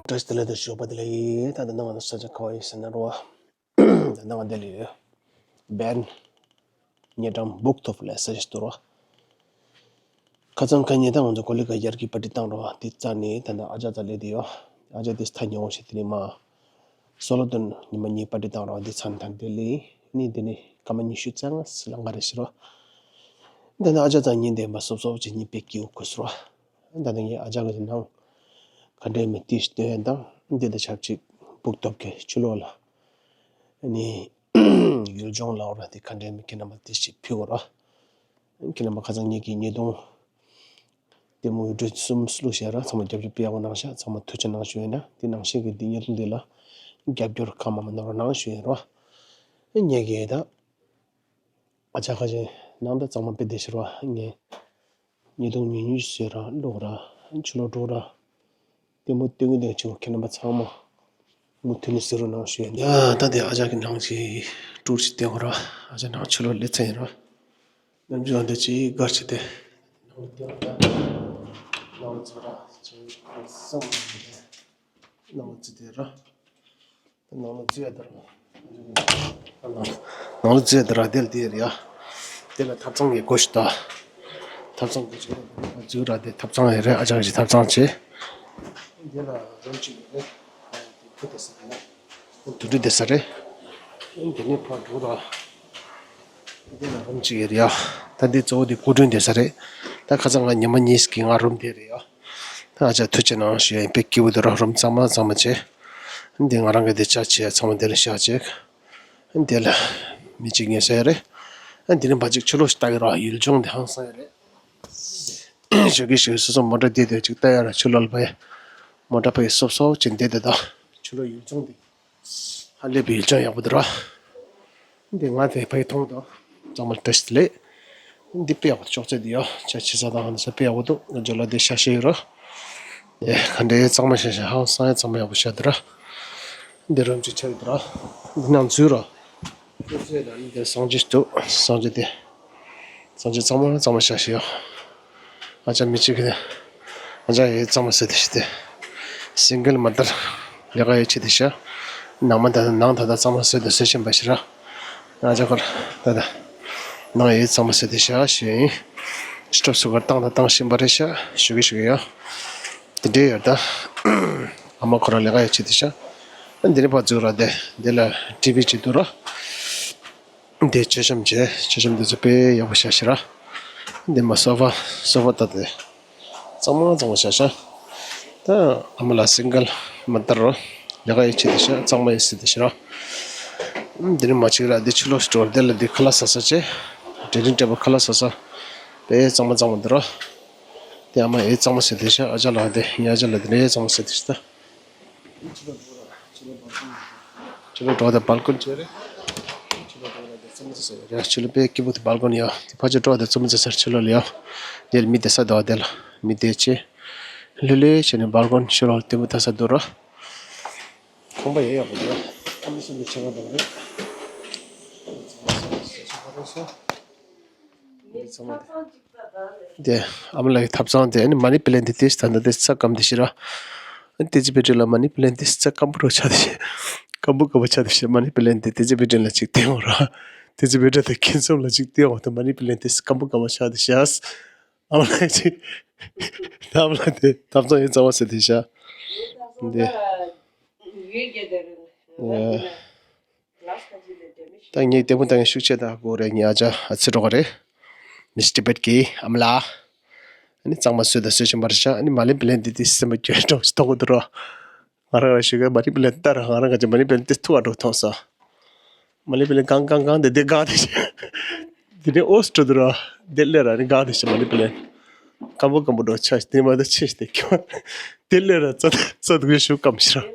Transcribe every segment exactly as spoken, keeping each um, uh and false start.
བཀྲ་ཤིས་བདེ་ལེགས་དང་ཞོགས་པ་བདེ་ལེགས། ད་ལྟ་ནང་ང་ས་ཆ་ག་བ་ཡིན་ཟེར་ན་རོ། ད་ནང་ང་འདི་ལ་ཡོད། བན། ཉེ་འགྲམ་སྦུག་ཐོབ་ལ་ས་ཆ་ཞིག་འདུག་རོ། ཁ་སང་ཁ་ཉིན་ད་ང་ཚོ་ཀོ་ལི་ག་ཡར་གྱི་པར་ཊི་བཏང་རོ། དེ་རྩ་ནས་ད་ལྟ་ཨ་ཅག་རྩ་ལས་དེ་ཡོད། ཨ་ཅག་དེ་ཐ་ཉེ་བོ་ཞིག་དེ་ནས་མ། སོ་ལོ་དོན་ཉི་མ་གཉིས་པར་ཊི་བཏང་རོ། དེ་ཚ་ནས་ད་འདི་ལས་ནི་དེ་ནས་སྐར་མ་ཉི་ཤུ་རྩ་ལྔ་ལ་ང་རེ་ཞིག་རོ། ད་ནི་ཨ་ཅག་རྩ་ཉིན་དེ་མ་སོབ་སོབ་ཅིག་གཉིད་པའི་སྐྱིད་པོ་ཁུག་སོང་རོ། ད་ནི་ངས་ཨ་ཅག་གི་ནང་ག་འདྲའི་མི་དེ་ཞིག་སྟོན་དང་འདི་དང་ཆབས་ཅིག་སྦུག་ཐོབ་ཀྱི་ཆུ་ལོག་ལ་ནི་ཡུལ་ལྗོངས་ལ་འོ་ར་དེ་ག་འདྲའི་མི་ཁྱེད་རྣམ་པ་དེ་ཞིག་ཕུལ་གོ་རོ། ཁྱེད་རྣམ་པ་ཁ་སང་ངེད་ཀྱི་ཉེས་རྡུང་ལྟད་མོ་བི་ཌི་ཡོ་གསུམ་བླུགས་བཞག་ར། ཚང་མ་རྒྱབ་སྐྱོར་དཔེ་ཡག་པོ་གནང་ཤག། ཚང་མ་ཐུགས་རྗེ་གནང་ཞུ་ཡིན་ན། དེ་ནང་བཞིན་གྱི་འདི་ཉེས་རྡུང་འདི་ལ་རྒྱབ་སྐྱོར་གང་མང་མང་གནང་རོགས་གནང་ཞུ་ཡིན་རོ། ངེད་ཀྱི་ད་ཨ་ཅག་ཁ་ཅན་ནང་ད་གཙང་མ་དཔེ་བདེ་ཤག་རོ། ངས་ཉེས་རྡུང་ཉུང་ཉུང་བཟོས་ར་བླུགས་ར། ཆུ་ལོག་འགྲོ་ར། ལྟད་མོ་སྟོན་གྱི་འདུག་ཅིག་ཁྱེད་རྣམ་པ་ཚང་མ་མུ་མཐུད་ནས་གཟིགས་རོགས་གནང་ཞུ་ཡིན། ཡ་ད་དེ་ཨ་ཅག་གི་ནང་གི་ཊུར་ཞིག་བསྟན་གོ་ར། ཨ་ཅག་ནང་ཆུ་ལོག་སླེབས་ཚར་ཡིན་ར། ནམ་རྒྱུན་འདི་ཅིག་སྒར་བྱས་ཏེ། ནང་ལ་འཛུལ་ར། ཅིག་གསུམ་ནང་ལ་འཛུལ་ཏེ་ར། ནང་ལ་འཛུལ་ཡ་དར། ནང་ལ་འཛུལ་ཡ་དར་ར། དེ་ལ་དེ་རེད་ཡ། དེ་ལ་ཐབ་ཚང་གི་སྒོ་ཞིག་ད། ཐབ་ཚང་གི་སྒོ་ཞིག་འཛུལ་ར། དེ་ཐབ་ཚང་ཡ་རེད། ཨ་ཅག་གི་ཐབ་ཚང་བྱས། དེ་ལ་རུམ་གཅིག་རེད། དེ་བུ་བསྡད་ས་རེད། དུད་འགྲོ་བསྡད་ས་རེད། དེ་ནས་ཕར་འགྲོ་ར། འདི་ལ་རུམ་གཅིག་ཡོད་རེད་ཡ། ད་འདི་གཙོ་བོ་འདི་སྐུ་མགྲོན་བསྡད་ས་རེད། ད་ཁ་སང་ང་ཉི་མ་གཉིས་ཀྱི་ང་རུམ་བསྡད་རེད་ཡ། ད་ཨ་ཅག་ཐུགས་རྗེ་གནང་ཞུ་ཡ་ཡིན། དཔེ་སྐྱིད་པོ་འདུག་ར། རུམ་གཙང་མ་གཙང་མ་བྱས། འདི་ང་རང་གི་འདི་ཆ་བྱས་ཚང་མ་འདི་ལ་བཞག་བྱས། འདི་ལ་མི་གཅིག་ངལ་གསོ་ཡ་རེད། འདི་ནས་ཕར་གཅིག་ཆུ་ལོག་ཞིག་ལྟ་གི་ར། ཡུལ་ལྗོངས་འདི་ཧང་སང་ཡ་རེད། ཞོགས་ཀས་ཞོགས་ཀས་སོ་སོ་མོ་ཊ་བསྡད་དེ་གཅིག་ལྟ་ཡ་ར། ཆུ་ལོག་ལ་ཕར་ཡ། མོ་ཊ་ཕར་ཡ་སོབ་སོབ་ཅིག་བསྡད་དེ་ད། ཆུ་ལོག་ཡུལ་ལྗོངས་འདི། ཧ་ལས་པའི་ཡུལ་ལྗོངས་ཡག་པོ་འདུག་ར། འདི་ང་དེ་ཕ་གི་མཐོང་དང་། གཙང་མ་བཀྲ་ཤིས་བདེ་ལེགས། འདི་དཔེ་ཡག་པོ་ཅོག་ཙེ་འདི་ཡོད། ཇ་ཆི་ཟ་དང་ཧང་ས་དཔེ་ཡག་པོ་འདུག་ཇོ་ལ་འདི་ཤ་ཤེ་ཡོད་ར། ཨེ་ག་འདྲའི་གཙང་མ་ཤ་ཤ། ཧང་སང་ཡ་གཙང་མ་ཡག་པོ་ཤ་འདུག་ར། འདི་རུམ་གཅིག་ཆགས་ཡོད་ར། འདི་ནང་འཛུལ་ར། འདི་འཛུལ་ལ་འདི་སངས་རྒྱས་འདུག་སངས་རྒྱས་འདི། སངས་རྒྱས་གཙང་མ་གཙང་མ་ཤ་ཤེ་ཡོད། ཨ་ཅག་མི་གཅིག་གིས་ཨ་ཅག་ཡའི་གཙང་མ་ཟེར་དེ་ཞིག་སྟེ། སིང་གལ་མ་དར་ལས་ཀ་ཡོད་ཆེ་དེ་ཤ། ནང་མ་ད་ནང་ད་ད་གཙང་མ་ཟེར་དུ་ཟེར་བཞིན་པ་ཞིག་ར། ཨ་ཅག་ཁར་ད་ད་ནང་ཡའི་གཙང་མ་ཟེར་དེ་ཤ་ཞེས་ཡིན། སྟོབས་སུ་གར་བཏང་ད་བཏང་བཞིན་པ་རེད་ཤ། ཞུ་གི་ཞུ་གི་ཡ། དེ་འདྲའི་ཡོད་ད། ཨ་མ་ཁོ་ར་ལས་ཀ་ཡོད་ཆེ་དེ་ཤ། འདི་ནས་ཕར་འཛུལ་ར། དེ་འདི་ལ་ཊི་ཝི་ཅིག་འདུག་ར། འདི་མཆོད་བཤམས་བྱས། མཆོད་བཤམས་འདི་ཚོ་དཔེ་ཡག་པོ་བཞག་ཤག་ར། འདི་མ་སོ་ཕ་སོ་ཕ་ད་དེ་གཙང་མ་གཙང་མ་བཞག་ཤག་ད་ཨ་མ་ལགས་སིང་གལ་མ་དར་རོ། ལས་ཀ་ཡོད་ཆེ་དེ་ཤག་གཙང་མ་ཡོད་སྲིད་དེ་ཤག་ར། འདི་ནི་མ་གཅིག་ར། འདི་ཕྱི་ལོགས་སུ་འགྲོ་བ། འདི་ལ་འདི་ཁ་ལག་ཟ་ས་བྱས། དྲན་རིན་སྤྲད་པ་ཁ་ལག་ཟ་ས། དཔེ་གཙང་མ་གཙང་མ་འདུག་ར། དེ་ཨ་མ་ཡའི་གཙང་མ་ཟེར་དེ་ཤག་ཨ་ཅག་ལགས་དེ་ཡ་ཅག་ལགས་དེ་ནས་གཙང་མ་ཟེར་དེ་ཤག་ད། ཕྱི་ལོགས་འགྲོ་བ་དང་སྦལ་ཀོན་བྱས་རེད། ཕྱི་ལོགས་འགྲོ་བ་དང་རྩེད་མོ་རྩེ་ས་ཡོད་རེད། ཕྱི་ལོགས་དཔེ་སྐྱིད་པོ་དེ་སྦལ་ཀོན་ཡོད། དེ་ཕར་ཕྱོགས་འགྲོ་བ་དང་རྩེད་མོ་རྩེ་སར་ཕྱི་ལོགས་ལ་ཡོད། དེ་ལ་མི་བསྡད་ས་འདུག་དེ་ལ་མི་བསྡད་བྱས། ལྷོད་ལྷོད་བྱས་ནས་སྦལ་ཀོན་ཕྱི་ལོགས་ལ་ལྟད་མོ་ལྟ་ས་འདུག་ར། ཁང་པ་ཡག་ཡག་པོ་འདུག་ཨ་མི་སེམས་ནས་ཆེ་བ་འདུག་རེད། དེ་ཨ་མ་ལགས་ཀྱི་ཐབ་ཚང་དེ་ཨ་ནི་མ་ནི་པི་ལེན་དེ་དེ་ད་ལྟ་དེ་ས་སྐམ་དེ་ཤི་ར། ཨ་ནི་ཏི་ཙི་པི་ཏི་ལ་མ་ནི་པི་ལེན་དེ་ས་སྐམ་པོ་རོ་ཆགས་དེ་ཤི། སྐམ་པོ་སྐམ་པོ་ཆགས་དེ་ཤི། མ་ནི་པི་ལེན་དེ་ཏི་ཙི་པི་ཏི་ལ་ཅིག་བསྟན་འོང་ར། ཏི་ཙི་པི་ཏི་དེ་ཁྱེད་ཚོ་ལ་ཅིག་བསྟན་འོང་དེ། མ་ནི་པི་ལེན་དེ་ས་སྐམ་པོ་སྐམ་པོ་ཆགས་དེ་ཤི། ཨ་མ་ལགས་ཅིག་ཨ་མ་ལགས་དེ་ཐབ་ཚང་ཡིན་ཙང་བ་ཟེར་དེ་ཤ། འདི། ཡོད་རྒྱ་དེ་རེད། ད་ངས་ལྟད་མོ་ལྟ་མཁན་ཤུགས་ཆེ་དང་གོ་རེ་ངའི་ཨ་ཅག་ཨ་ཙི་རོ་ག་རེ། མིས་ཊི་བེད་ཀྱི་ཨ་མ་ལགས། ཨ་ནི་གཙང་མ་བཟོས་དང་བཟོ་བཞིན་པ་རེད་ཤག་ཨ་ནི་མ་ནི་པི་ལེན་དེ་དེ་སེམས་པ་སྐྱོ་སྐྱོ་ཞིག་མཐོང་གི་འདུག་རོ། ང་རང་རང་ཞུ་གི་མ་ནི་པི་ལེན་ལྟར་ང་རང་ག་ཅིག་མ་ནི་པི་ལེན་དེ་ཐུག་པ་འགྲོ་མཐོང་སོང་། མ་ནི་པི་ལེན་གང་གང་གང་དེ་དེ་གང་དེ་ཤི། དེ་ནས་ཨོ་སི་ཊོ་དུ་ར། དེ་ལས་ར་ནི་ག་དེ་ཤི་མ་ནི་པི་ལེན། སྐམ་པོ་སྐམ་པོ་འགྲོ་ཆ་ཤི་དེ་མ་ད་ཆེ་ཤི་དེ་ཁྱོད། དེ་ལས་ར་ཙ་ཙ་དུ་ཡོད་ཤུ་སྐམ་ཤི་ར།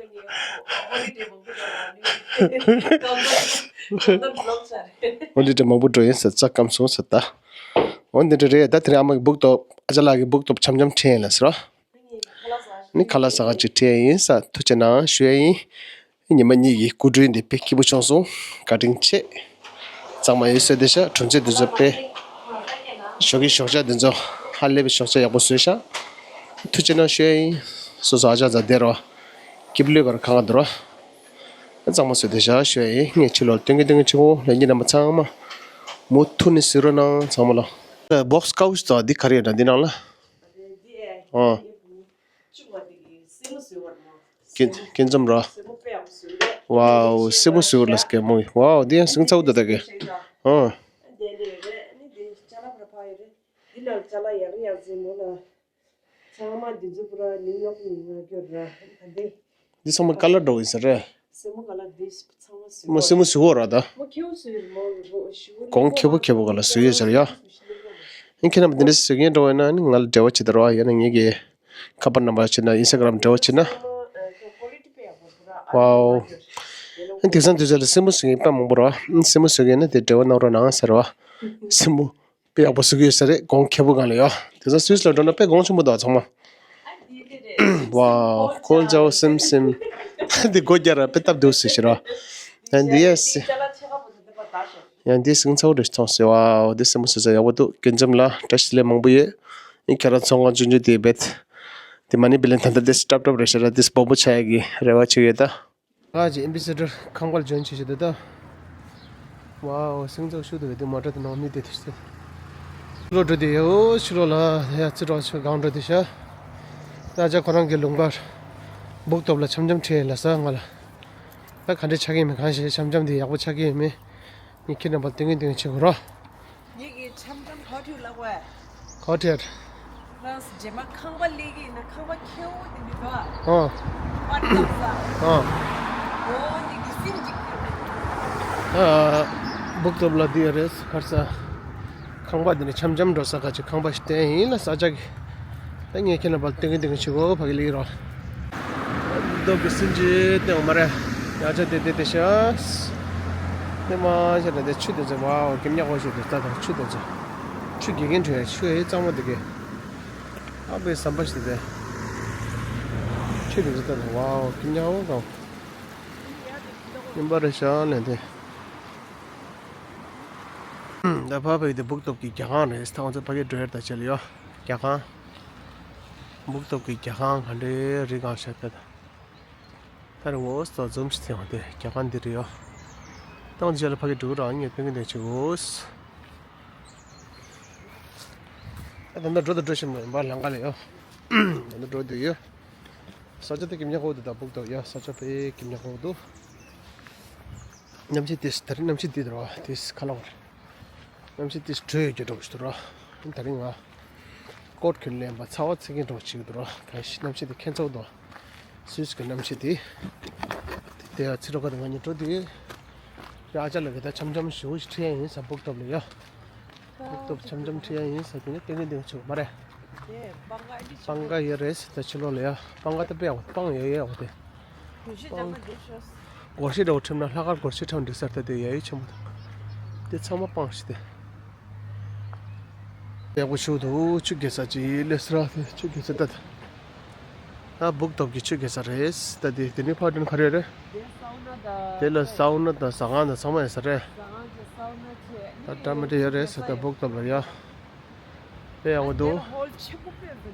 ཧོ་ལི་ཌེ་མང་པོ་འགྲོ་ཡིན་ས་ཙ་སྐམ་སོང་ས་ད། འོ་འདི་འདྲ་རེད། ད་དེ་རིང་ཨ་མ་གི་སྦུག་ཐོབ་ཨ་ཅག་ལགས་ཀྱི་སྦུག་ཐོབ་འཆམ་འཆམ་ཁྲིད་ཡིན་ལ་ཟེར་རོ། ནི་ཁ་ལག་ཟ་ག་ཅིག་ཁྲིད་ཡིན་ས་ཐུགས་རྗེ་གནང་ཞུ་ཡ་ཡིན། ཉི་མ་གཉིས་ཀྱི་སྐུ་མགྲོན་འདི་དཔེ་སྐྱིད་པོ་བྱུང་སོང་། བཀའ་དྲིན་ཆེ། གཙང་མ་ཡོད་ཟེར་དེ་ཤ་གྲོང་ཚོ་དེ་ཚོ་དཔེ། ཞོགས་ཀྱི་ཞོགས་ཇ་དེ་ཚོ་ཧ་ལས་པའི་ཞོགས་ཇ་ཡག་པོ་བཟོས་ཤག་ཐུགས་རྗེ་གནང་ཞུ་ཡ་ཡིན། སོ་སོ་ཨ་ཅག་ཚ་བདེ་རོ། སྐྱིབ་ལུས་པར་ཁང་ག་འདུག་རོ། གཙང་མ་བཟོས་དེ་ཤ་ཞུ་ཡ་ཡིན། ངས་ཕྱི་ལོགས་སྟོན་གི་སྟོན་གི་ཆུ་བོ་ལས་ཉིན་རྣམ་པ་ཚང་མ། མུ་མཐུད་ནས་གཟིགས་རོགས་གནང་ཚང་མ་ལ། སྦོག་སི་ཀའུ་ཅི་ཚོ་འདི་ག་རེ་ཡོད་ན་འདི་ནང་ལ། ཨ། ཀན་ཀན་ཙམ་ར། ཝའོ་སེ་མོ་སུ་ལ་སྐད་མོ་ཝའོ་འདི་ཡང་སིང་ཚ་བོ་ད་ད་གེ། ཨ། འདི་ཚང་མ་ཀ་ལར་འགྲོ་ཡིན་ས་རེད། མོ་སེ་མོ་སུ་བོ་ར་ད། གོང་ཁེ་པོ་ཁེ་པོ་ག་ལ་སུ་ཡོད་ཟེར་ཡ། ཨིན་ཁྱེད་རྣམ་པ་འདི་འདྲ་སུ་ཡིན་འགྲོ་བས་ན་ནི་ང་ལ་འབྲེལ་བ་བྱེད་ད་ར་ཡང་ན་ངེད་ཀྱི་ཁ་པར་ནམ་བར་བྱེད་ན་ཨིན་སྟ་གྷ་རམ་འབྲེལ་བ་བྱེད་ན། ཝའོ། ཨ་དེང་སང་དུས་ཚོད་ལ་སེ་མོ་སུ་ཡིན་དཔེ་མང་པོ་ར། སེ་མོ་སུ་ཡིན་ན་དེ་འབྲེལ་བ་གནང་རོགས་གནང་ཟེར་བ། སེ་མོ། དཔེ་ཡག་པོ་བཟོ་གི་ཡོད་ས་རེད། གོང་ཁེ་པོ་སྒང་ལ་ཡོད། དེང་སང་སུད་སི་ལ་འགྲོ་ན་དཔེ་གོང་ཆེན་པོ་འདུག་ཚང་མ། ཝའོ་ཁོལ་ཇའོ་སིམ་སིམ། འདི་སྒོ་རྒྱག་ར་དཔེ་སྟབས་འདུག་ཟེར་ཞེས་ར། ཡང་འདི་ཡས། ཡང་འདི་སིང་ཚ་བོ་འདྲ་མཐོང་སོང་། ཝའོ་འདི་སེ་མོ་སུ་ས་ཡག་པོ་འདུག་སྐྱིད་འཇམ་ལ་བཀྲ་ཤིས་བདེ་ལེགས་མང་པོ་ཡོད། ཨིན་ཁྱེད་རང་ཚོང་ཁང་ཆུང་ཆུང་དེ་བེད། དེ་མ་ནི་བི་ལན་ད་ལྟ་དེ་སི་ཊབ་ཊབ་རེད་ཤག་ར་དེ་སི་སྦོམ་པོ་ཆགས་ཡག་གི་རེ་བ་བྱེད་ཡོད་ད། ང་ཅིག་ཨེམ་བྷེ་སེ་ཌར་ཁང་པར་ཇོ་ཡིན་བྱེད་བཞིན་འདུག་ད། ཝའོ་སིང་ཚ་ཤུ་དུ་བས་དེ་མ་འདྲ་དེ་ནང་མི་དེ་དེ་ཤི། ལོ་འགྲོ་དེ་ཡོ་ཕྱི་ལོགས་ལ་ཡ་ཙི་རོ་ཆུ་སྒང་འགྲོ་དེ་ཤ། ད་ཅག་ཁོ་རང་གི་ལུང་པར་སྦུག་ཐོབ་ལ་འཆམ་འཆམ་ཁྲིད་ལ་ས་ང་ལ། ད་ག་འདྲས་ཆགས་ཀྱི་མེད་གང་ཞིག་འཆམ་འཆམ་དེ་ཡག་པོ་ཆགས་ཀྱི་མེད། ངས་ཁྱེད་རྣམ་པར་སྟོན་གིན་སྟོན་གིན་བྱེད་དགོས་རོ། ངེད་ཀྱི་འཆམ་འཆམ་ག་ཁྲིད་ལ་བས། ག་ཁྲིད། ང་རྗེས་མ་ཁང་པ་ལས་ཀྱི་ཡིན་ན་ཁང་པ་ཁེའུ་དེ་མི་འདུག་ཨ། ཨ། པར་བཏབ་ས། ཨ། འོ་ངེད་ཀྱི་སེམས་ཅིག་ཨ། སྦུག་ཐོབ་ལ་དེ་རེད་ཁར་ས། ཁང་པ་འདི་ནས་འཆམ་འཆམ་འགྲོ་ས་ཁ་ཅིག་ཁང་པ་ཞིག་བསྟན་ཡིན་ལ་ས་ཆ་གི། ད་ངས་ཁྱེད་རྣམ་པར་སྟོན་གིན་སྟོན་གིན་བྱེད་དགོས་ཕ་གི་ལས་རོ། སྟོབས་ཀྱི་སེམས་ཀྱིས་བསྟན་འོ་མ་རེད། ཡ་ཆ་དེ་དེ་དེ་ཤ། དེ་མ་ཤ་ན་དེ་ཆུ་དེ་ཚོ་ཝའོ་གི་ཉག་གོ་ཤོད་དེ་ལྟ་དང་ཆུ་དེ་ཚོ། ཆུ་དགེ་རྒན་བྲོས་ཡ་ཆུ་ཡ་གཙང་མ་དེ་གི། ཨ་བའི་ཟམ་པ་ཞིག་དེ། ཆུ་དེ་ཚོ་ལྟ་དང་ཝའོ་གི་ཉག་གོ་གང་། ཉིན་པ་རེད་ཤ་ལན་དེ། ད་ཕ་ཕ་ཡི་དེ་སྦུག་ཐོབ་ཀྱི་རྒྱ་ཁང་རེད། ད་ང་ཚོ་ཕ་གི་འགྲོ་ཡར་ད་ཆེ་ལ་ཡོ་རྒྱ་ཁང་། སྦུག་ཐོབ་ཀྱི་རྒྱ་ཁང་ག་འདྲའི་རིགས་གང་ཤ་ད། ད་རུང་འོ་སོ་འཛོམས་ཤིག་ཐེངས་དེ་རྒྱ་ཁང་འདི་རེད་ཡོ། ཏང་ཅེ་ལ་ཕ་གི་འགྲོ་རང་ངས་ཕན་གི་འདོད་ཆེ་འོ། ད་ད་འགྲོ་ད་འགྲོ་ཤི་མ་ཡིན་པ་ལང་ཀ་ལ་ཡོ། ད་འགྲོ་འདོད་ཡོ། ས་ཆ་དེ་ཀིམ་ཉག་གོ་འདུག་ད་སྦུག་ཐོབ་ཡ་ས་ཆ་དེ་ཀིམ་ཉག་གོ་འདུག་ཉམས་ཆེ་དེ་ད་རིང་ཉམས་ཆེ་དེ་དར་བ་དེ་ཁ་ལག་བར། གནམ་གཤིས་དེ་དྲོད་ཡོད་རྒྱུ་འགྲོ་བཞིན་འདུག་ར། ད་རིང་ང་ཀོཊ་གྱོན་ལེན་པ་ཚ་བ་ཚིག་གིན་འགྲོ་བྱེད་ཀྱི་འདུག་ར། གང་ཞིག་གནམ་གཤིས་དེ་ཁྱད་མཚར་འདུག་སུད་སི་གི་གནམ་གཤིས་དེ། དེ་ཡ་ཚི་རོ་ཁ་དང་ང་གཉིས་འགྲོ་དུས། ཡ་ཨ་ཅག་ལ་གི་ད་འཆམ་འཆམ་ཞུ་ཞིག་ཁྲིད་ཡ་ཡིན་ས་སྦུག་ཐོབ་ལ་ཡ། སྦུག་ཐོབ་འཆམ་འཆམ་ཁྲིད་ཡ་ཡིན་ས་དེ་ནི་ཏན་ཏན་ཏན་ཆུ་མ་རེད། སྤང་ཁ་ཡོད་རེད་ད་ཕྱི་ལོགས་ལ་ཡ་སྤང་ཁ་ད་དཔེ་ཡག་པོ་སྤང་ཡོད་ཡོད་ཡག་པོ་དེ། སྒོར་གཞས་འདྲ་བོ་ཁྲིད་ན་ལྷག་དཀར་སྒོར་གཞས་ཁྲིད་འགྲིག་ས་རེད་ད་དེ་ཡ་ཡི་ཆེན་པོ་དེ་ཚང་མ་སྤང་ཞིག་དེ། ཡག་པོ་ཞུ་འདུག་ཆུ་རྐྱལ་ས་ཅིག་སླེབས་སོང་ར་དེ་ཆུ་རྐྱལ་ས་ད་དེ། ད་སྦུག་ཐོབ་ཀྱི་ཆུ་རྐྱལ་ས་རེད་ད་དེ། དེ་ནི་ཕར་དྲན་ག་རེ་རེད། དེ་ལ་སའུ་ན་དང་ཟ་ཁང་དང་ཚང་མ་ཡོད་ས་རེད། ད་འདྲ་མི་འདྲ་ཡོད་རེད་ཟེར་ད་སྦུག་ཐོབ་ལ་ཡ། དཔེ་ཡག་པོ་འདུག་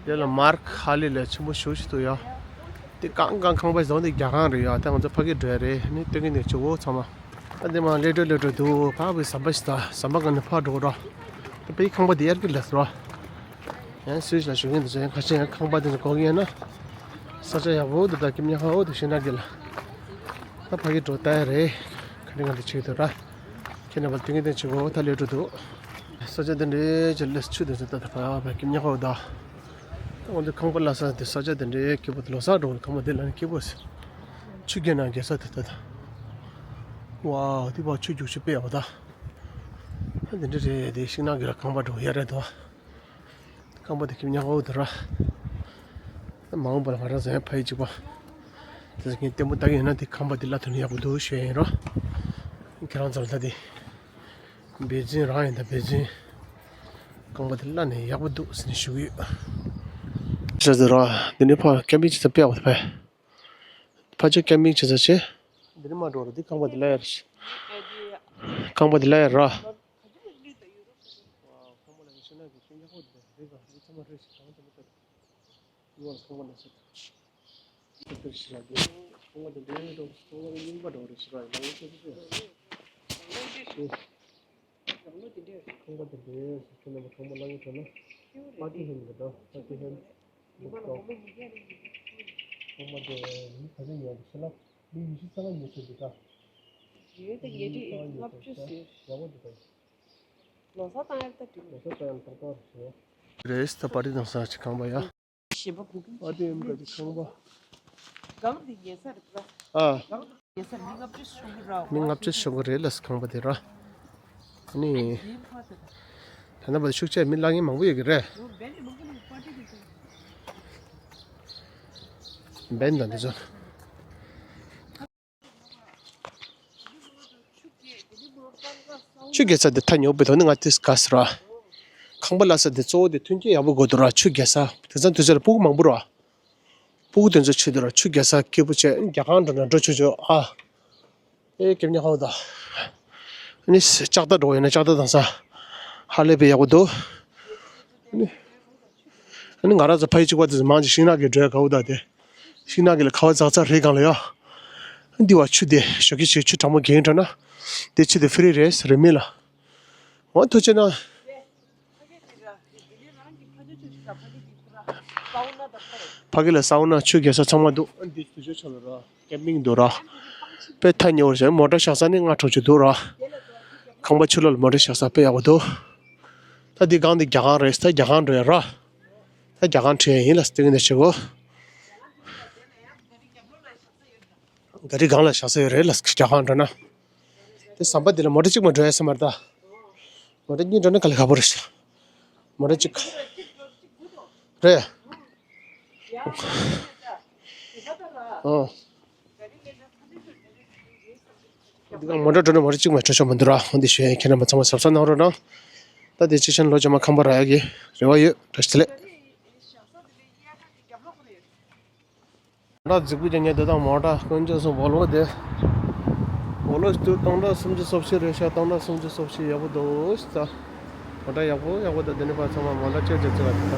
དེ་ལ་མར་ཁ་ལི་ལ་ཆེན་པོ་ཞུ་ཞིག་འདུག་ཡ། དེ་གང་གང་ཁང་པ་བཟོ་འདི་རྒྱ་ཁང་རེད་ཡ། ད་ང་ཚོ་ཕ་གི་འགྲོ་ཡ་རེད་ནི་སྟོན་གི་འདུག་ཆུ་བོ་ཚང་མ། ད་འདི་མ་ལེ་འགྲོ་ལེ་འགྲོ་འདུག་ཕ་བའི་ཟམ་པ་ཞིག་ད་ཟམ་པ་ག་ནས་ཕར་འགྲོ་ར། ད་ཕའི་ཁང་པ་དེ་ཡར་གི་ལ་ཟེར་བ། ཡང་སུས་ལ་ཞུ་གི་འདུག་ཁ་ཆེ་ཡང་ཁང་པ་དེ་ནས་གོ་གི་ཡིན་ན། ས་ཆ་ཡག་པོ་འདུག་ད་ཀིམ་ཉ་ཁ་འོ་དེ་ཤེས་ན་གི་ལ། ད་ཕ་གི་འགྲོ་ད་ཡ་རེད། ག་རེ་ག་རེ་བྱེད་འདུག་ར། ཁྱེད་རྣམ་པ་སྟོན་གི་དེ་བྱེད་གོ་ད་ལེ་འགྲོ་འདུག་ས་ཆ་དེ་འདྲའི་ཅི་ལས་ཆུ་དེ་ཚོ་ད་ད་ཕ་ཕ་ཀིམ་ཉ་ཁ་འོ་ད། ད་འོ་འདི་ཁང་པ་ལ་ས་དེ་ས་ཆ་དེ་འདྲའི་སྐྱིད་པོ་དེ་ལོ་གསར་འགྲོ་གི་ཁང་པ་དེ་ལ་ནི་སྐྱིད་པོ་ཟེར། ཆུ་རྐྱལ་ནང་རྒྱལ་ས་དེ་ད་ད། ཝའོ་དེ་བ་ཆུ་རྒྱུག་ཆུ་དཔེ་ཡག་པོ་ད། ད་དེ་འདྲ་རེད་དེ་ཤིང་ནགས་གི་ལ་ཁང་པ་འགྲོ་ཡ་རེད་དོ། ཁང་པ་དེ་ཁྱིམ་ཉག་གོ་དེ་ར། མ་འོངས་པ་ལ་ང་རང་ཚོ་ཡང་ཕ་ཡི་གཅིག་པ། དེ་ཚོ་ངས་ལྟད་མོ་ལྟ་གི་ཡིན་ན་དེ་ཁང་པ་དེ་གླ་ཐོན་ཡག་པོ་འདུག་ཞུ་ཡ་ཡིན་རོ། ཁྱེད་རང་ཚོ་ལ་ལྟ་དེ། བེ་ཛིན་རང་ཡིན་ད་བེ་ཛིན། ཁང་པ་དེ་གླ་ནས་ཡག་པོ་འདུག་ཟེར་ནས་ཞུ་གི་ཡོད། ཤ་ཟེར་རོ། དེ་ནས་ཕ་ཀེམ་པིང་བྱེད་ས་དཔེ་ཡག་པོ་དེ་ཕ། ཕ་ཆོས་ཀེམ་པིང་བྱེད་ས་ཆེ། འདི་ནི་མ་འགྲོ་ར་འདི་ཁང་པ་འདི་ལ་ཡར་ཤི། ཁང་པ་དེ་ལ་ཡ་ར། ཁང་པ་དེ་འདྲའི་ཁྱོད་རྣམ་པ་ཁང་པ་གླ་ཡོད་དྲ་ན། པར་ཊི་ཧན་གྱི་འདྲ། པར་ཊི་ཧན་བུག་ཤོབ། ཁང་པ་དེ་མི་ག་ཚོད་ཉོས་འདུག་ཟེར་ན། མི་ཉི་ཤུ་རྩ་ལྔ་ཉོས་ཚར་འདུག་ད། ཡོད་དེ། ཉི་ཤུ་རྩ་ལྔ་ཉོས་ཚར་འདུག་ད། ཡག་པོ་འདུག་ད། ལོ་གསར་བཏང་ཡག་ད་འགྲིག་ལོ་གསར་བཏང་ཡག་ཏག་ཏག་རེད། རེད་ད། པར་ཊི་བཏང་ས་ཅིག་ཁང་པ་ཡ། ཞེས་པ་བུ་གུ་ཨ་དེ་ཨེམ་ག་དེ་ཁང་པ། གང་དེ་ཉེ་ས་རེད་པ། ཨ། གང་དེ་ཉེ་ས་མི་ལྔ་བཅུ་ཤོང་གི་ར། མི་ལྔ་བཅུ་ཤོང་གི་རེད་ལ་ཁང་པ་དེ་ར། ཨ་ནི། ད་ལྟ་བར་ཤུགས་ཆེ་མི་གླ་མཁན་མང་པོ་ཡོད་ཀྱི་རེད། འབེན་དང་དེ་ཚོ། ཆུ་རྒྱག་ས་དེ་ཐག་ཉེ་པོ་དོ་ནི་ང་དེ་དགའ་ས་ར། ཁང་པ་གླ་ས་དེ་གཙོ་བོ་དེ་མཐུན་རྐྱེན་ཡག་པོ་དགོས་འདུག་ར། ཆུ་རྒྱག་ས་དེ་ཚང་དུས་ཚོད་ལ་སྤུ་གུ་མང་པོ་ར། སྤུ་གུ་དེ་ཚོ་ཆུ་དེ་ར། ཆུ་རྒྱག་ས་སྐྱིད་པོ་བྱས། རྒྱ་གང་འགྲོ་ན་འགྲོ་ཆོག་ཆོག་ཨ། ཨེ་སྐྱབས་གནས་ཧོ་ད། ཨ་ནི་ལྕགས་རྟ་འགྲོ་ཡིན་ན་ལྕགས་རྟ་བཏང་ས་ཧ་ལས་པའི་ཡག་པོ་འདུག་ཨ་ནི། ཨ་ནི་ང་རང་ཚོ་ཕ་ཡུལ་གཅིག་པ་དེ་ཚོ་མང་ཆེ་ཤིང་ནགས་ཀྱི་འགྲོ་ཡ་དགའ་པོ་ད་དེ། ཤིང་ནགས་ཀྱི་ལ་ཁ་བ་ཛག་ཛག་རེད་གང་ལ་ཡ། འདི་བ་ཆུ་དེ་ཞོགས་ཀྱི་ཞིག་ཆུ་གྲང་མོ་གྱོན་འགྲོ་ན། དེ་ཆུ་དེ་ཧྥི་རི་རེད་རེད་མིན་ལ། འོ་ཐུགས་རྗེ་གནང་། ཕ་གི་ལ་སའུ་ན་ཆུ་རྒྱག་ས་ཚང་མ་འདུག་འདི་དུས་ཚོད་ཆོ་ལ་ར་ཀེམ་པིང་འདུག་ར། དཔེ་ཐག་ཉེ་བོ་རེད། མོ་ཊ་བཞག་ས་ནི་ལྔ་དྲུག་ཅུ་འདུག་ར། ཁང་པ་ཕྱི་ལོགས་ལ་མོ་ཊ་བཞག་ས་དཔེ་ཡག་པོ་འདུག་ད་འདི་སྒང་འདི་རྒྱ་གང་རེད། ད་རྒྱ་གང་འགྲོ་ཡ་ར། ད་རྒྱ་གང་འགྲོ་ཡ་ཡིན་ལ་སྟེང་འདི་བྱེད་གོ། ག་རི་སྒང་ལ་བཞག་ས་ཡོད་རེད་ལ་རྒྱ་གང་འགྲོ་ན། དེ་ཟམ་པ་འདི་ལ་མོ་ཊ་གཅིག་མ་འགྲོ་ཡ་ས་མ་རེད་ད། མོ་ཊ་གཉིས་འགྲོ་ན་ག་ལ་ཁག་པོ་རེད་ཤག་མོ་ཊ་གཅིག་རེད། ཨོ། འདི་ག་མོ་ཊ་འགྲོ་ན་མོ་ཊ་གཅིག་མ་འགྲོ་ཆོག་མི་འདུག་ར། འོ་འདི་ཞུ་ཡ་ཁྱེད་རྣམ་པ་ཚང་མ་གཟབ་གཟབ་གནང་རོགས་གནང་། ད་དེ་ཅི་ཆེན་ལོ་རྗེས་མ་ཁང་པ་རག་ཡ་གི་རེ་བ་ཡོད། བཀྲ་ཤིས་བདེ་ལེགས། མོ་ཊ་རྫིག་པོ་ཅན་ཉལ་དེ་དང་མོ་ཊ་དཀོན་མཆོག་གསུམ་བོ་ལོ་དེ། བོ་ལོ་ཞིག་ཏུ་སྟོང་ཕྲག་སུམ་ཅུ་སོ་བཞི་རེད་ཤག་སྟོང་ཕྲག་སུམ་ཅུ་སོ་བཞི་ཡག་པོ་འདུག་ད། མོ་ཊ་ཡག་པོ་ཡག་པོ་ད། དེ་ནས་ཕར་ཚང་མ་མོ་ཊ་ཅེར་ཅེར་ཅེར་ལ་ད།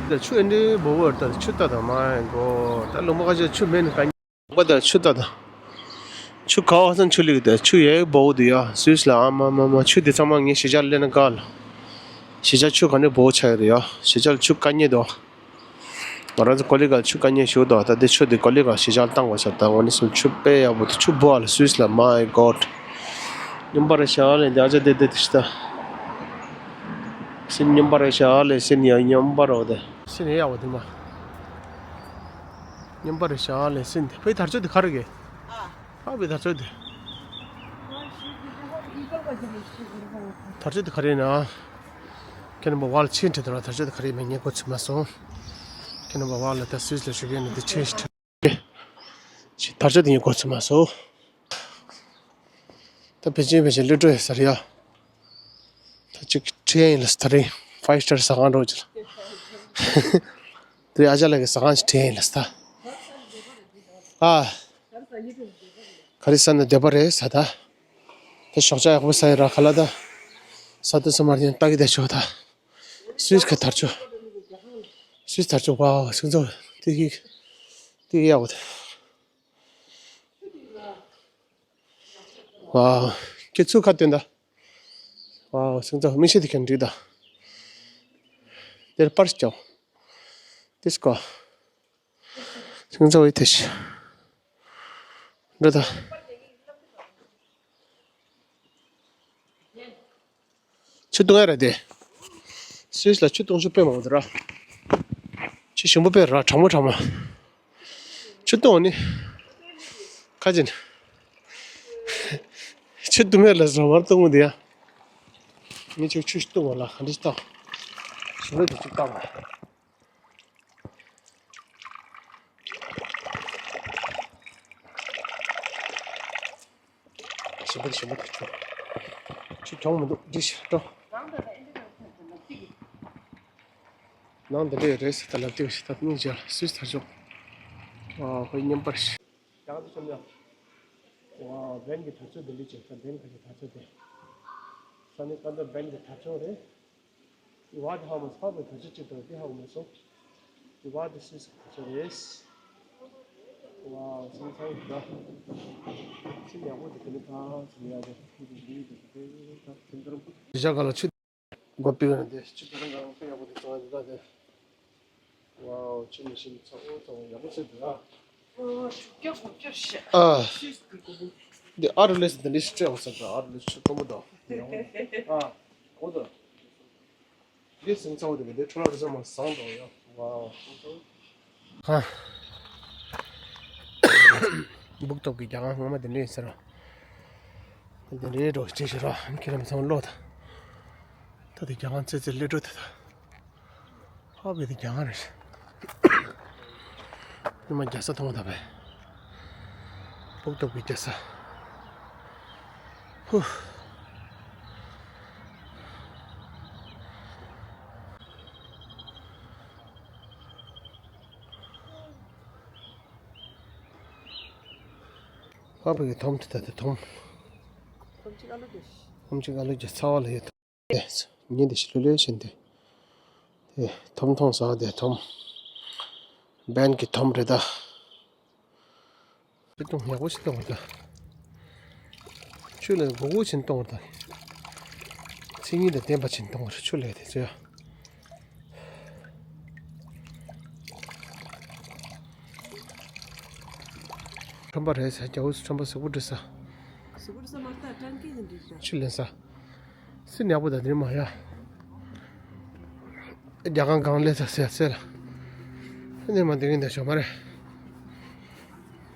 ད་ཆུ་ཨེ་འདྲའི་འབོ་བོར་ད་ཆུ་ད་ད་མ་ཡིན་གོ། ད་ལུང་པ་ཁ་ཤས་ཆུ་མེད་ནི་ཀ་ནི། ལུང་པ་ད་ཆུ་ད་ད། ཆུ་ག་བ་སང་ཆུ་ལིག་ད་ཆུ་ཡག་འབོ་བོ་འདུག་ཡ། སུས་ལ་ཨ་མ་མ་མ་ཆུ་དེ་ཚང་མ་ངས་གཞིས་ཆགས་ལེན་ན་དགའ་ལ། གཞིས་ཆགས་ཆུ་ག་ནས་འབོ་བོ་ཆགས་ཡོད་རེད་ཡ། གཞིས་ཆགས་ལ་ཆུ་དཀའ་ངལ་འདུག་ང་རང་ཚོ་ཀོ་ལི་གལ་ཆུ་དཀའ་ངལ་ཞིག་འདུག་ད་དེ་ཆུ་དེ་ཀོ་ལི་གལ་གཞིས་ཆགས་ལ་བཏང་དགོས་ཤག་ད་འོ་ནི་སུ་ཆུ་དཔེ་ཡག་པོ་འདུག་ཆུ་འབོ་བ་ལ་སུས་ལ་མའི་གོཌ། སྨྱོན་པ་རེད་ཤག་ལས་འདི་ཨ་ཅག་དེ་དེ་དེ་ཤི་ད། སིན་སྨྱོན་པ་རེད་ཤག་ལས་སིན་ཡ་སྨྱོན་པ་རེད་དེ། སིན་ཡ་ཡག་པོ་དེ་མ། སྨྱོན་པ་རེད་ཤག་ལས་སིན་དེ་ཕའི་དར་ལྕོག་དེ་ག་རེ་གི། ཨ་ཕའི་དར་ལྕོག་དེ། དར་ལྕོག་དེ་ག་རེ་ཡིན་ན། ཁྱེད་རྣམ་པ་བ་ལ་ཕྱིན་དྲི་དོ་ར། དར་ལྕོག་དེ་ག་རེ་ཡིན་ན་ངས་གོ་ཚོད་མ་སོང་། ཁྱེད་རྣམ་པ་བ་ལ་ད་སུས་ལ་ཞུ་གི་ཡིན་ན་དེ་ཕྱིན་དྲི། དར་ལྕོག་དེ་ངས་གོ་ཚོད་མ་སོང་། ད་ཕལ་ཆེར་ཕལ་ཆེར་སླེབས་འགྲོ་ཡོད་ས་རེད་ཡ། ད་ཅིག་ཁྲིད་ཡ་ཡིན་ལ་ས། ད་རིང་ཕའིབ་སི་ཊར་ཟ་ཁང་འགྲོ་ཅི་ལ། དེ་ཨ་ཅག་ལགས་ཀྱི་ཟ་ཁང་ཞིག་ཁྲིད་ཡ་ཡིན་ལ་ས། ད་ཨ། ག་རེ་ཟ་ན་བདེ་པོ་རེད་ས། ད་ད་ཞོགས་ཇ་ཡག་པོ་ཟ་ཡ་ར་ཁ་ལ་ད། ས་དུ་ས་མར་ཡང་ལྟ་གི་བསྡད་ཆོག་ད། སུས་ཁ་དར་ཆོག་སུས་དར་ཆོག་ཝའོ་སེང་ཚོ། དེ་གི་དེ་གི་ཡག་པོ་ད། ཝའོ། ཁྱེད་ཚུར་ཁ་སྟོན་ད། ཝའོ་སེང་ཚོ་མིག་ཤེལ་དེ་ཁྱེད་འགྲིག་ད། དེར་པར་སྐྱོ། དེ་སྐོ། སེང་ཚོ་ཝེ་ཐེ་ཤི། འགྲོ་ད། ཆུ་བཏུང་ཡ་རེད་དེ། སུས་ལ་ཆུ་བཏུང་ཆུ་དཔེ་མང་པོ་འདུག་ར། ཆུ་ཞིམ་པོ་དཔེ་ར་གྲང་མོ་གྲང་མོ། ཆུ་བཏུང་ནི། ཁ་ཅན། ཆུ་བཏུང་ཡ་ལ་ར་མར་བཏུང་མོ་དེ་ཡ། ངས་ཆུ་ཆུ་ཞིག་བཏུང་བ་ལ་ག་འདྲ་ཞིག་བཏང་། ཞིམ་པོ་དེ་ཆུ་བཏང་བ། ཞིམ་པོ་ཞིམ་པོ་ཆུ། ཆུ་གྱོང་མི་འདུག་འདི་ཞིག་འགྲོ། ནང་འདི་འདྲ་རེད་ཟེར་ད་ལབ་དུས་ཞིག་ད་སྙིང་རྗེ་ལ་སུས་ཚར་ཆོག་ཨ་ཧོའི་སྨྱོན་པར་ཞིག་ཡག་པོ་བྱུང་ཡ། ཝའོ། བན་གྱི་དར་ལྕོག་འདི་འདྲ་བྱས་ཙང་བན་གྱི་དར་ལྕོག་དེ། ས་གནས་ཀ་འདོད་བན་གྱི་དར་ལྕོག་རེད། ཨི་བ་དེ་ཧ་མ་སོང་བ་དར་ལྕོག་ཅིག་དང་དེ་ཧ་མ་སོང་། ཨི་བ་དེ་སུས་སུ་དར་ལྕོག་རེད། ཝའོ་སེམས་ཚང་གི་འདྲ། སེམས་ཡག་པོ་འདུག་དེ་ནི་ད་ཚོ་ཡག་འདུག་དེ་འདྲ་འདུག་དེ་ད་དེ་འདྲ་འདུག་ཞག་ག་ལ་ཆུ། སྒོ་ཕྱེ་ན་དེ་ཆུ་དེ་རང་གང་དཔེ་ཡག་པོ་འདུག་ཚོང་བ་འདི་དག་དེ། ཝའོ་ཆུ་མི་ཤིང་ཚ་བོ་ཚ་བོ་ཡག་པོ་བྱས་འདུག་ཨ། ཨོ་ཆུ་རྐྱབ་སྒོ་ཕྱེ་ཤག་ཨ། ཤིས་ཀི་ཀོ་བུ། འདི་ཨ་རུ་ལེས་འདི་འདྲ་ཞིག་སྤྲད་འོང་ས་འདྲ། ཨ་རུ་ལེས་ཆུ་དཀོན་པོ་འདུག་ཡག་པོ་འདུག་ཨ། འོ་ད། འདི་སིང་ཚ་བོ་དེ་ག་འདི་ཁྲོ་ལ་རི་ས་མ་བཟང་འདུག་ཡ། ཝའོ། ཧ། སྦུག་ཐོབ་ཀྱི་རྒྱ་གང་སྔ་མ་དེ་འདྲ་ཡིན་ཟེར་རོ། དེ་འདྲའི་འགྲོ་ཅེས་ཤེས་རོ། ཁྱེད་རང་ཚང་ལོ་ད། ད་དེ་རྒྱ་གང་ཚེ་ཚེ་སླེབས་འགྲོ་ད་ད། ཧ་བེ་དེ་རྒྱ་གང་རེད། ཉི་མ་རྒྱ་ས་མཐོང་ད་བས། སྦུག་ཐོབ་ཀྱི་རྒྱ་ས། ཧུ། ཕ་བུ་གི་དོམ་དེ་ད་དེ་དོམ། དོམ་གཅིག་ཨ་ལུ་གི། དོམ་གཅིག་ཨ་ལུ་གི་ཚ་བ་ལ་ཡོད། ཉིན་དེ་ཞི་ལུ་ལུ་བཞིན་དེ། དེ་དོམ་མཐོང་ས་དེ་དོམ། བན་གྱི་དོམ་རེད་ད། ཆུ་གཏོང་ཡག་པོ་ཞིག་གཏོང་བ་དང་། ཆུ་ལས་སྒོར་སྒོར་ཕྱིན་གཏོང་བ་དང་། མཚན་ཉིད་དང་ལྡན་པ་ཕྱིན་གཏོང་བར་ཆུ་ལས་དེ་ཚོ་ཡ། ཁྲོན་པ་རེད་ས་རྒྱ་བོ་ཁྲོན་པ་གཟུགས་པོ་འདྲི་ས། གཟུགས་པོ་འདྲི་ས་མ་ལྟ་ཀྲང་ཀི་ཡིན་འདྲི་ས། ཆུ་ལེན་ས། སི་ནག་པོ་དང་དེ་མ་ཡ། རྒྱ་གང་གང་ལས་ས་སེ་སེ་ལ། ནི་མ་འདི་གིན་དེ་ཤོ་མ་རེད།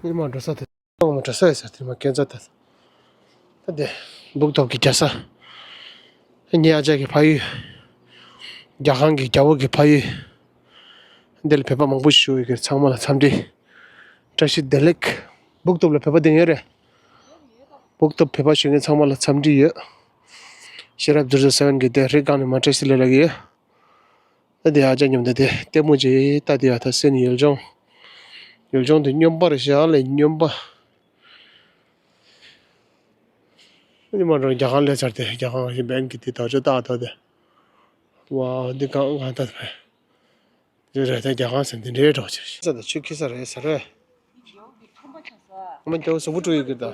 ནི་མ་འགྲོ་ས་དེ། ཨོ་མ་འགྲོ་ས་ཡོད་ས་དེ་མ་སྐྱེ་འཚོ་ད། ད་དེ། སྦུག་ཐོབ་ཀྱི་རྒྱ་ས། ངའི་ཨ་ཅག་གི་ཕ་ཡུལ། རྒྱ་གང་གི་རྒྱ་བོ་གི་ཕ་ཡུལ། འདི་ལ་བོད་པ་མང་པོ་ཞིག་བཞུགས་ཡོད་གི་ཚང་མ་ལ་འཚམས་འདྲི། བཀྲ་ཤིས་བདེ་ལེགས། སྦུག་ཐོབ་ལ་བོད་པ་དེ་ཡོད་རེད། སྦུག་ཐོབ་བོད་པ་བཞུགས་མཁན་ཚང་མ་ལ་འཚམས་འདྲི་ཡོད། ཤེས་རབ་ཛིར་ཛོ་སེ་བན་གི་དེ་རི་སྒང་ནས་མ་བཀྲ་ཤིས་བདེ་ལེགས་ལབ་ཀྱི་ཡོད། ད་དེ་ཨ་ཅག་མཉམ་དུ་དེ་ལྟད་མོ་ཅིག་ལྟ་དེ་ཡ་ད་སེམས་ཡུལ་ལྗོངས། ཡུལ་ལྗོངས་དེ་སྨྱོན་པ་རེད་ཤག་ལས་སྨྱོན་པ། ཨ་ནི་མ་འགྲོ་རྒྱ་གང་སླེབས་ཚར་ཏེ་རྒྱ་གང་ཞིག་བན་གྱི་དེ་དར་ལྕོག་བཏགས་ཐོག་དེ། ཝ་འདི་གང་གང་ལྟ་བས། འདི་རེད་ད་རྒྱ་གང་ཟེར་འདི་འདྲའི་འགྲོ་ཕྱིར་ཤི་ས་དང་ཆུ་ཁྱི་ས་རེད་ས་རེད། ངོ་མ་རྒྱ་བོ་གཟུགས་པོ་སྤྲུལ་ཡོད་གི་ད།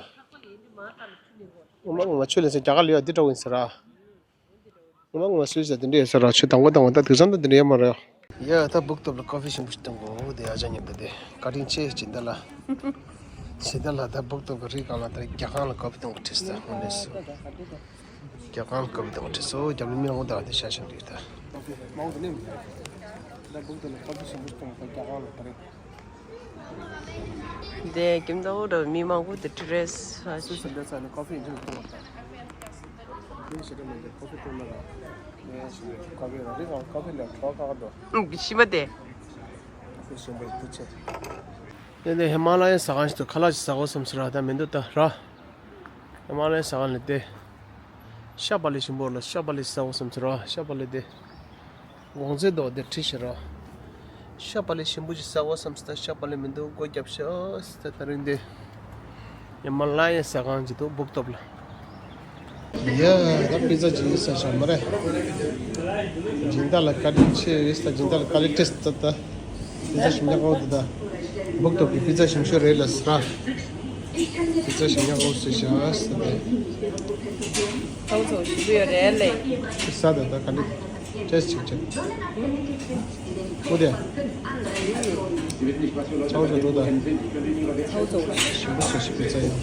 ངོ་མ་ངོ་མ་ཆུ་ལེན་ས་རྒྱ་གར་ལ་ཡོད་འདི་འདྲ་བོ་ཡིན་ས་ར། ངོ་མ་ངོ་མ་སུས་ཟེར་དེ་འདྲ་ཡོད་ས་ར་ཆུ་དང་པོ་དང་པོ་ད་དུས་སང་ད་དེ་འདྲ་ཡོད་མ་རེད། ཡ་ད་སྦུག་ཐོབ་ལ་ཀོ་ཕི་ཞིམ་པོ་ཞིག་བཏུང་གོ་དེ་ཨ་ཅག་མཉམ་དུ་དེ་བཀའ་དྲིན་ཆེ་སྦྱིན་བདག་ལ། སྦྱིན་བདག་ལ་ད་སྦུག་ཐོབ་ཀྱི་རི་སྒང་ལ་ད་རྒྱ་གང་ལ་ཀོ་ཕི་བཏུང་གི་ཁྲིད་ས་དངོས་གནས་སུ། རྒྱ་གང་ལ་ཀོ་ཕི་བཏུང་གི་ཁྲིད་སོ་རྒྱ་མི་མི་ལ་ངོ་ད་དེ་ཤ་ཞིམ་དུས་ད། དེ་ཀིམ་ཏའོ་ར་མི་མང་པོ་དེ་ཁྲིད་རེད་ས། སུས་ཟེར་འདྲ་ས་ནི་ཀོ་ཕི་ཡིན་ཅིག་བཏུང་བ་ད། ཁོ་ཚོ་ཞེ་དྲག་མི་འདུག་ཁོ་ཚོ་སྟོན་ན་ར། ངས་ཞུ་བའི་ཁ་ཕེ་ར་རི་སང་ཁ་ཕེ་ལ་གྲོགས་ཁ་ཁ་འདུག་ཨུ་ཤི་བ་དེ། ཁོ་ཞིམ་པོ་འདུག་ཆེ། དེ་ནས་ཧི་མ་ལ་ཡའི་ཟ་ཁང་ཞིག་ཏུ་ཁ་ལག་ཅིག་ཟ་དགོས་བསམ་ཟེར་ར་ད་མི་འདུག་ད་ར། ཧི་མ་ལ་ཡའི་ཟ་ཁང་ལ་དེ། ཤ་པ་ལི་ཞིམ་པོ་ལ་ཤ་པ་ལི་ཟ་དགོས་བསམ་ཟེར་ར་ཤ་པ་ལི་དེ། གོང་ཚད་མདོག་དེ་ཁྲིད་ཤེས་ར། ཤ་པ་ལི་ཞིམ་པོ་ཅིག་ཟ་དགོས་བསམ་སྟེ་ཤ་པ་ལི་མི་འདུག་སྒོ་རྒྱབ་ཤག་སྟེ་ད་རིང་འདི། ཡ་མ་ལ་ཡ་ཟ་ཁང་ཅིག་འདུག་སྦུག་ཐོབ་ལ། ཡ་ད་པི་ཛ་ཅིག་ཟ་ཤག་མ་རེད། སྦྱིན་བདག་ལ་བཀའ་དྲིན་ཆེ་ཡོད་ས་སྦྱིན་བདག་ལ་བཀའ་ལས་ཁྲེས་ད་ད། པི་ཛ་ཞིམ་ཉག་གོ་ད་ད། སྦུག་ཐོབ་ཀྱི་པི་ཛ་ཞིམ་ཤོས་རེད་ལ་ཟ། པི་ཛ་ཞིམ་ཉག་གོ་ཟེར་ཤག་ཟ་ད། ཁོང་ཚོ་ཞིམ་པོ་ཡོད་རེད་ལེ། ཟ་ད་ད་ག་ལེ། ཅེས་ཅིག་ཅེས། ཨོ་དེ། ཚའོ་ཚོ་འགྲོ་ད། ཚའོ་ཚོ་ཞིམ་པོ་ཞིག་ཞིག་པི་ཛ་ཡོད།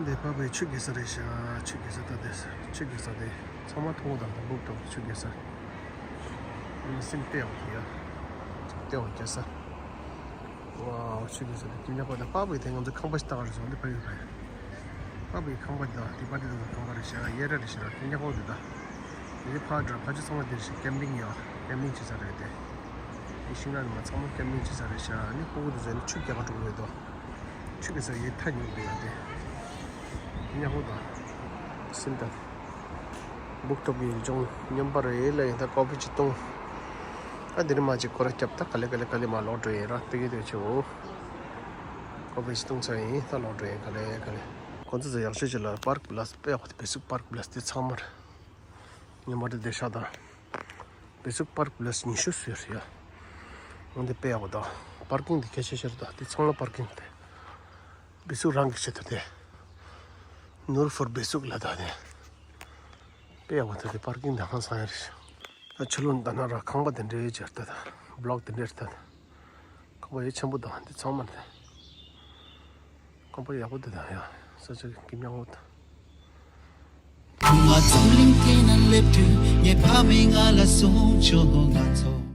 འདི་ཕ་བའི་ཆུ་རྒྱལ་ས་རེད་ཤག་ཆུ་རྒྱལ་ས་ད་དེ་ཆུ་རྒྱལ་ས་དེ་ཚང་མ་མཐོང་དང་ད་སྦུག་ཐོབ་ཆུ་རྒྱལ་ས། ཨ་ནི་སེམས་བདེ་བ་ཡ། བདེ་བ་རྒྱལ་ས། ཝའོ་ཆུ་རྒྱལ་ས་དེ་དེ་ཉག་པ་དང་ཕ་བའི་དེ་ང་ཚོ་ཁང་པ་ཞིག་ལྟ་ག་རེ་སོང་འདི་ཕ་ཡུལ་ཕ་ཡུལ། ཕ་བའི་ཁང་པ་དང་དེ་པ་དེ་དང་ཁང་པ་རེད་ཤག་གཡས་ར་རེད་ཤག་དེ་ཉག་པ་དེ་ད། དེ་ཕ་དྲ་ཕ་ཆུ་ཚང་མ་དེ་རེད་ཤག་ཀེམ་པིང་ཡ། ཀེམ་པིང་བྱེད་ས་རེད་དེ། དེ་ཤིང་ནགས་ནང་ཚང་མ་ཀེམ་པིང་བྱེད་ས་རེད་ཤག་ཨ་ནི་ཕ་བུ་དེ་ཚོ་ནི་ཆུ་རྒྱག་ག་འགྲོ་གི་ཡོད་དོ། ཆུ་གི་ས་ཡི་ཐ་ཉུང་དུ་ཡོད་དེ། ཉག་པོ་དང་། སིམ་དང་། སྦུག་ཐོབ་ཀྱི་ཡུལ་ལྗོངས་སྨྱོན་པ་རེད་ལ་ཡིན་ད་ཀོ་ཕི་ཅིག་བཏུང་། ཨ་འདི་ནི་མ་ཅིག་སྐོར་ར་རྒྱབ་ད་ག་ལེ་ག་ལེ་ག་ལེ་མ་ལོག་འགྲོ་ཡིན་ར་ཏི་གི་དེ་ཆེ་འོ། ཁོ་པའི་སྟོང་ཚ་ཡིན་ད་ལོག་འགྲོ་ཡིན་ག་ལེ་ག་ལེ། ཁོ་ཚོ་ཚོ་ཡག་ཤོས་ཅིག་ལ་པར་ཀི་པ་ལ་སི་དཔེ་ཡག་པོ་དེ་བེ་སུག་པར་ཀི་པ་ལ་སི་དེ་ཚང་མར་ཉི་མ་དེ་བསྡད་ཤག་དང་། བེ་སུག་པར་ཀི་པ་ལ་སི་ཉི་ཤུ་ཟེར་ཡ། འོན་ཏེ་དཔེ་ཡག་པོ་དང་པར་ཀིང་དེ་གལ་ཆེ་ཤོས་རེད་ད། དེ་ཚང་མ་པར་ཀིང་དེ་བེ་སུག་རང་གི་ཆེད་དུ་དེ་ནུར་ཧྥོར་བེ་སུག་ལ་ད་དེ་དཔེ་ཡག་པོ་དེ་དེ་པར་ཀིང་དེ་ཧང་སང་ཡ་རེད། ད་ཕྱི་ལོགས་ད་ན་ར་ཁང་པ་དེ་འདྲའི་ཅིག་ལྟ་ད། བི་ལོག་དེ་འདྲའི་ལྟ་ད། ཁང་པ་ཡ་ཆེན་པོ་དང་འདི་ཚང་མ་རེད། ཁང་པ་ཡག་པོ་འདི་དང་ཡ་ས་ཆ་གི་མྱང་བོ་དང་། ཁུ་མ་འཛམ་གླིང་སྟེང་ན་སླེབས་དུས་ངའི་ཕ་མས་ང་ལ་གསུངས་བྱུང་ང་ཚོ།